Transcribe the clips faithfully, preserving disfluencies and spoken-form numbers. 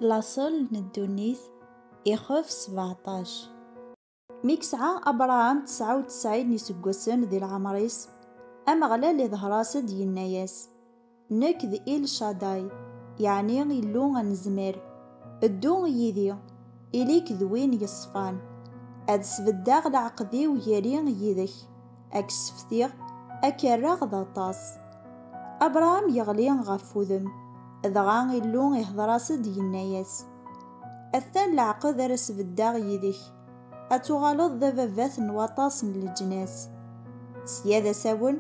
Laṣel n ddunit, ixef sbeɛṭac. Mi yesɛa Abṛaham tesɛa u tesɛin n yiseggasen di leɛmer-is, Ameɣlal iḍher-as-d, yenna-yas: "Nekk d Il Caday, yeɛni Illu anezmir. Ddu yid-i, ili-k d win yeṣfan. Ad sbeddeɣ leɛqed-iw gar-i yid-k, ad k-sseftiɣ, ad k-rreɣ d aṭas." Abṛaham yeɣli ɣef wudem, dɣa Illu ihder-as-d, yenna-yas: "Atan leɛqed ara sbeddeɣ yid-k, ad tuɣaleḍ d ababat n waṭas n leǧnas." Sya d asawen,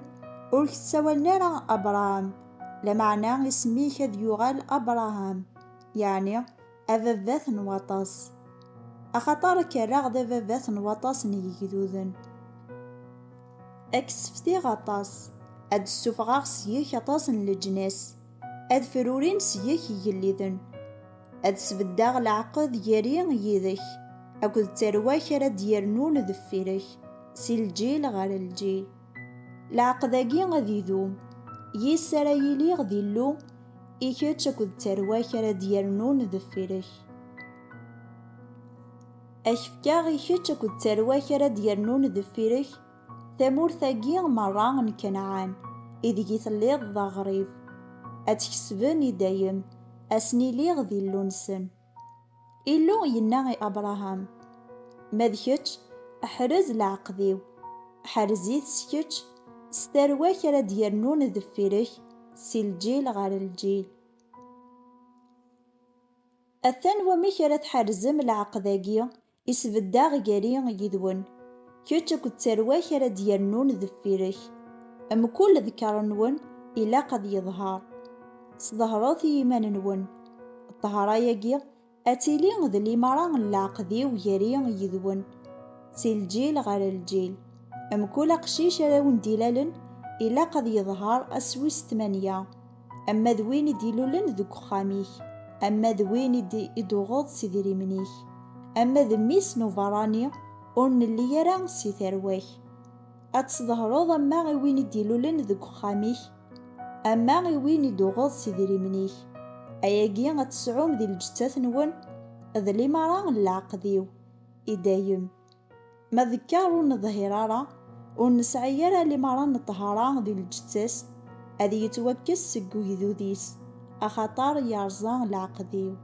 ur k-ssawalen ara Abṛaham, lameɛna isem-ik ad yuɣal Abṛaham, yeɛni ababat n waṭas, axaṭer ad k-rreɣ d ababat n waṭas n yigduden. Ad k-sseftiɣ aṭas, ad d-ssufɣeɣ seg-k aṭas n leǧnas, ad frurin seg-k igelliden. Ad sbeddeɣ leɛqed gar-i yid-k akked tarwa-k ara d-yernun deffir-k, si lǧil ɣer lǧil. Leɛqed-agi ad idum, yis ara yiliɣ d Illu i kečč akked tarwa-k ara d-yernun deffir-k. Ad k-fkeɣ i kečč akked tarwa-k ara d-yernun deffir-k tamurt-agi merra n Kanɛan, ideg i telliḍ d aɣrib. Ad tt-kesben i dayem, ad sen-iliɣ d Illu-nsen. Illu yenna i Abṛaham: "Ma d kečč, ḥrez leɛqed-iw, ḥrez-it s kečč, s tarwa-k ara d-yernun deffir-k, si lǧil ɣer lǧil." Atan wamek ara tḥerzem leɛqed-agi i sbeddeɣ gar-i yid-wen, kečč akked tarwa-k ara d-yernun deffir-k. Mkul ḍker-nwen ilaq ad yeḍher. Sḍehret i yiman-nwen. Ṭṭhara-agi ad tili d limaṛa n leɛqed-iw gar-i yid-wen, si lǧil ɣer lǧil. Mkul aqcic ara wen-d-ilalen ilaq ad yeḍher ass wis tmanya, ama d win i d-ilulen deg uxxam-ik, ama d win i d-, i d-tuɣeḍ s idrimen-ik, ama d mmi-s n ubeṛṛani ur nelli ara si tarwa-k. Ad tesḍehreḍ ama i win i d-ilulen deg uxxam-ik, ama i win i d-tuɣeḍ s idrimen-ik. Ayagi ad tesɛum di lǧettat-nwen d limaṛa n leɛqed-iw i dayem. Ma d kker ur neḍhir ara, ur nesɛi ara limaṛa n ṭṭhara di lǧetta-s, ad yettwakkes seg ugdud-is, axaṭer yerẓa leɛqed-iw.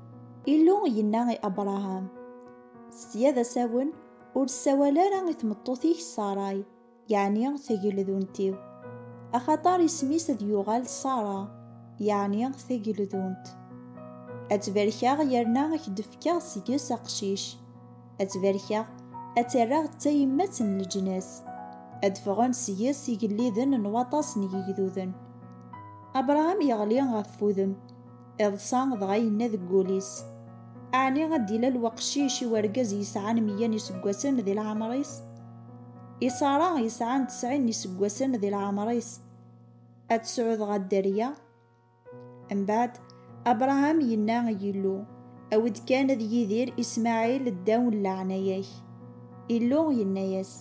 Illu yenna i Abṛaham: "Sya d asawen, ur ssawal ara i tmeṭṭut-ik Saray, yeɛni tageldunt-iw, axaṭer isem-is ad yuɣal Sara, yeɛni tageldunt. Ad tt-barkeɣ yerna ad k-d-fkeɣ seg-s aqcic. Ad tt-barkeɣ, ad tt-rreɣ d tayemmat n leǧnas. Ad ffɣen seg-s igelliden n waṭas n yigduden." Abṛaham yeɣli ɣef wudem, iḍsa, dɣa yenna deg wul-is: "Ɛni ad d-ilal weqcic i wergaz yesɛan meyya n iseggasen di leɛmer-is? I Sara yesɛan tesɛin n iseggasen di leɛmer-is, ad tesɛu dɣa dderya?" Mbeɛd, Abṛaham yenna i Yillu: "Awi-d kan ad yidir Ismaɛil ddaw n leɛnaya-k." Illu yenna-yas: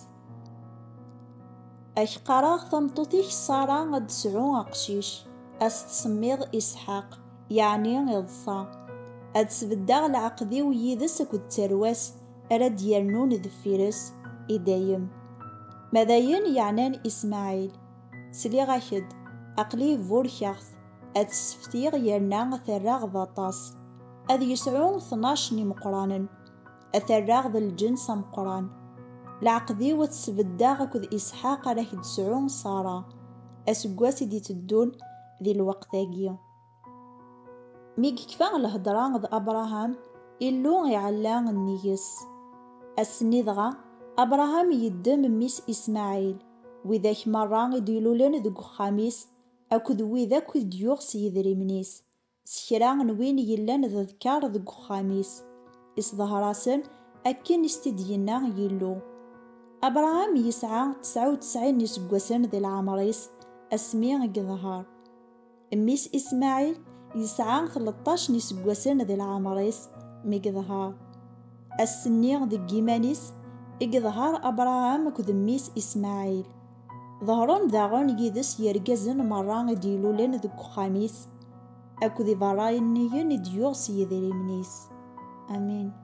"Ad k-qqareɣ, tameṭṭut-ik Sara ad d-tesɛu aqcic, ad s-tsemmiḍ Isḥaq, yeɛni iḍsa. Ad sbeddeɣ leɛqed-iw yid-s akked tarwa-s ara d-yernun deffir-s i dayem." Ma d ayen yeɛnan Ismaɛil, sliɣ-ak-d, aql-i burkeɣ-t, ad t-sseftiɣ yerna ad t-rreɣ d aṭas. Ad yesɛu tnac n imeqqranen, ad t-rreɣ d lǧens ameqqran. Leɛqed-iw ad t-sbeddeɣ akked Isḥaq ara k-d-tesɛu Sara, aseggas i d-iteddun di lweqt-agi. Mi yekfa lhedṛa d Abṛaham, Illu iɛella nnig-s. Ass-nni dɣa, Abṛaham yeddem mmi-s Ismaɛil, widak merra i d-ilulen deg uxxam-is, akked wid akk i d-yuɣ s yidrimen-is, s kra n win yellan d ḍkar deg uxxam-is, isḍehr-asen akken i s-t-id-yenna Yillu. Abṛaham yesɛa tesɛa u tesɛin n yiseggasen di leɛmer-is asmi i yeḍher. Mmi-s Ismaɛil yesɛa tleṭṭac n yiseggasen di leɛmer-is mi yeḍher. Ass-nni deg yiman-is i yeḍher Abṛaham akked mmi-s Ismaɛil. Ḍehren daɣen yid-s yergazen merra i d-ilulen deg uxxam-is, akked iberrayen-nniyen i d-yuɣ s yidrimen-is. Amin.